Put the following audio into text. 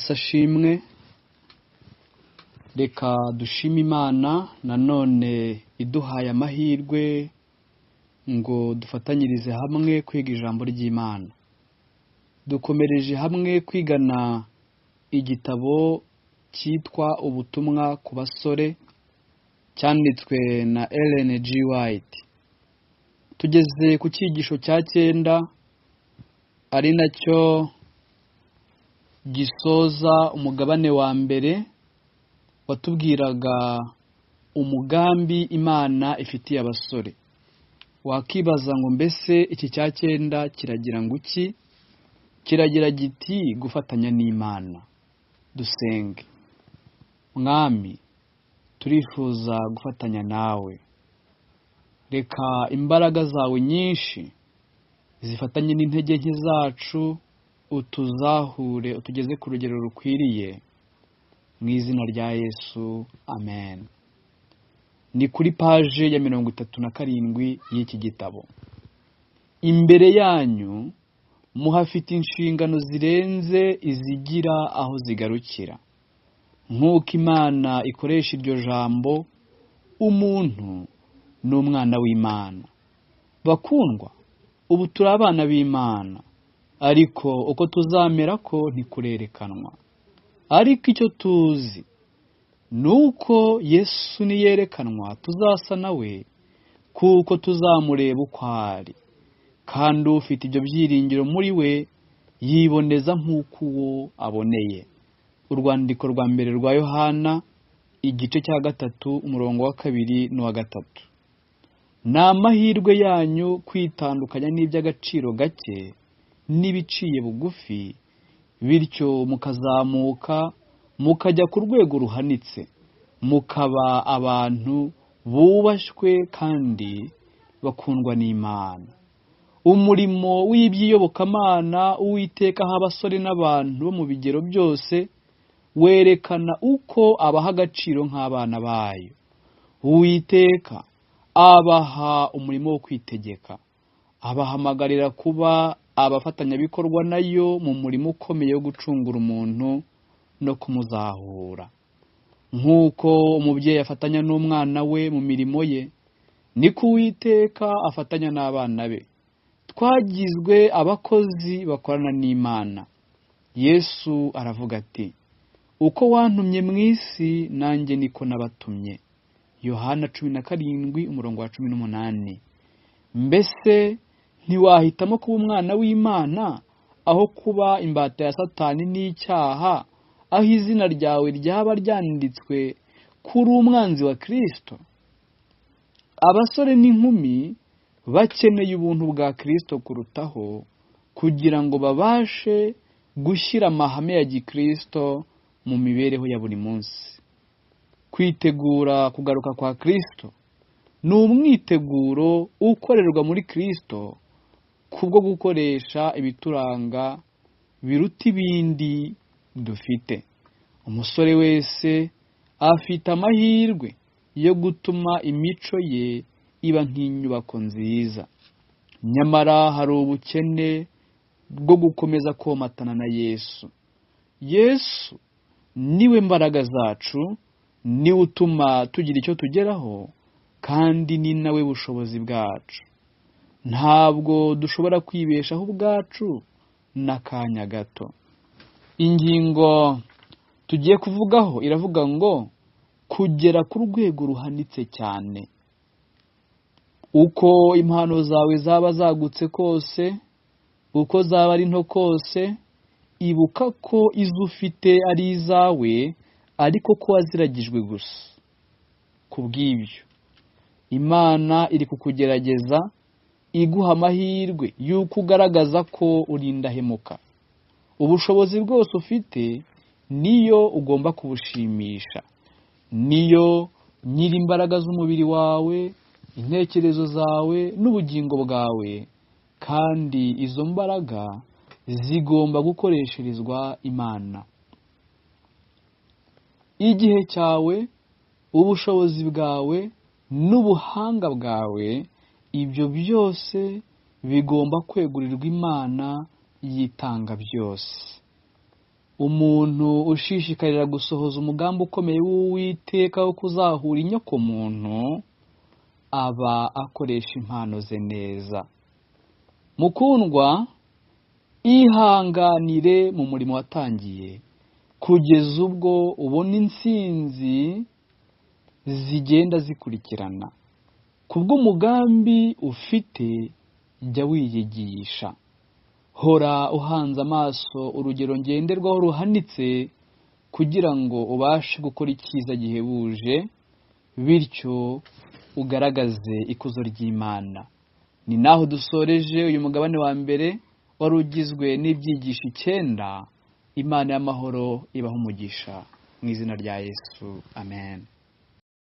Yesu ashimwe. Reka dushime Imana nanone iduhaye amahirwe ngo dufatanyirize hamwe kwiga ijambo ry'Imana. Dukomereje hamwe kwigana igitabo cyitwa Ubutumwa ku basore, cyanditswe na Ellen G. White. Tugeze ku cyigisho cya 9, ari nacyo gisoza umugabane wa mbere watubwiraga umugambi Imana ifitiye abasore. Wakibaza ngo mbese iki cya 9 kiragira ngo iki? Kiragira giti gufatanya n'Imana. Dusenge. Mwami, turifuza gufatanya nawe. Reka imbaraga zawe nyinshi zifatanye n'intege nke zacu, utuzahure utugeze ku rugero rukwiriye, mu izina rya Yesu, amen. Ni kuri paje ya 37 y'iki gitabo. Imbere yanyu muhafite inshingano zirenze izigira aho zigarukira. Nk'uko Imana ikoresha iryo jambo, umuntu ni umwana w'Imana. Bakundwa, ubu turi abana b'Imana, ariko uko tuzamera ko ntikurerekanwa. Ariko icyo tuzi nuko Yesu niyerekanwa tuzasa nawe, kuko tuzamureba uko ari. Kandi ufite ibyo byiringiro muri we yiboneza nk'uko uwo aboneye. Urwandiko rwa mbere rwa Yohana, igice cya 3, umurongo wa 2 n'uwa 3. Ni amahirwe yanyu kwitandukanya n'iby'agaciro gake n'ibiciye bugufi, bityo mukazamuka mukajya ku rwego ruhanitse, mukaba abantu bubashywe kandi bakundwa n'Imana. Umurimo w'iby'iyobokamana Uwiteka aha abasore n'abantu bo mu bigero byose werekana uko abaha agaciro nk'abana bayo. Uwiteka abaha umurimo wo kwitegeka, abahamagarira kuba abafatanyabikorwa nayo mu murimo ukomeye wo gucungura umuntu no kumuzahura. Nk'uko umubyeyi afatanya n'umwana we mu mirimo ye, niko Uwiteka afatanya n'abana be. Twagizwe abakozi bakorana n'Imana. Yesu aravuga ati: uko wantumye mu isi nanjye niko nabatumye. Yohana 17 umurongo wa 18. Mbese ntiwahitamo kuba umwana w'Imana aho kuba imbata ya Satani n'icyaha, aho izina ryawe ryaba ryanditswe kuri umwanzi wa Kristo? Abasore n'inkumi bakeneye ubuntu bwa Kristo kurutaho, kugira ngo babashe gushyira amahame ya Gikristo mu mibereho ya buri munsi. Kwitegura kugaruka kwa Kristo ni umwiteguro ukorerwa muri Kristo kubwo gukoresha ibituranga biruta ibindi dufite. Umusore wese afite amahirwe yo gutuma imico ye iba nk'inyubako nziza. Nyamara hari ubukene bwo gukomeza komatana na Yesu. Yesu niwe mbaraga zacu, niwe utuma tugira icyo tugeraho, kandi ni nawe bushobozi bwacu. Ntabwo dushobora kwibeshaho ubwacu n'akanya gato. Ingingo tugiye kuvugaho iravuga ngo kugera ku rwego ruhanitse cyane. Uko impano zawe zaba zagutse kose, uko zaba ari nto kose, ibuka ko izo ufite ari izawe, ariko ko waziragijwe gusa. Kubw'ibyo, Imana iri kukugerageza, iguha amahirwe y'uko ugaragaza ko uri indahemuka. Ubushobozi bwose ufite niyo ugomba kubushimisha. Niyo nyiri imbaraga z'umubiri wawe, intekerezo zawe n'ubugingo bwawe, kandi izo mbaraga zigomba gukoresherezwa Imana. Igihe cyawe, ubushobozi bwawe n'ubuhanga bwawe, ibyo byose bigomba kwegurirwa Imana yitanga byose. Umuntu ushishikarira gusohoza umugambi ukomeye w'Uwiteka wo kuzahura inyokomuntu aba akoresha impano ze neza. Mukundwa, ihanganire mu murimo watangiye kugeza ubwo ubona intsinzi zigenda zikurikirana. Kubw'umugambi ufite, jya wiyigisha. Hora uhanze amaso urugero ngenderwaho ruhanitse kugira ngo ubashe gukora icyiza gihebuje, bityo ugaragaze ikuzo ry'Imana. Ni naho dusoreje uyu mugabane wa mbere wari ugizwe n'ibyigisho 9. Imana y'amahoro ibahe umugisha mu izina rya Yesu, amen.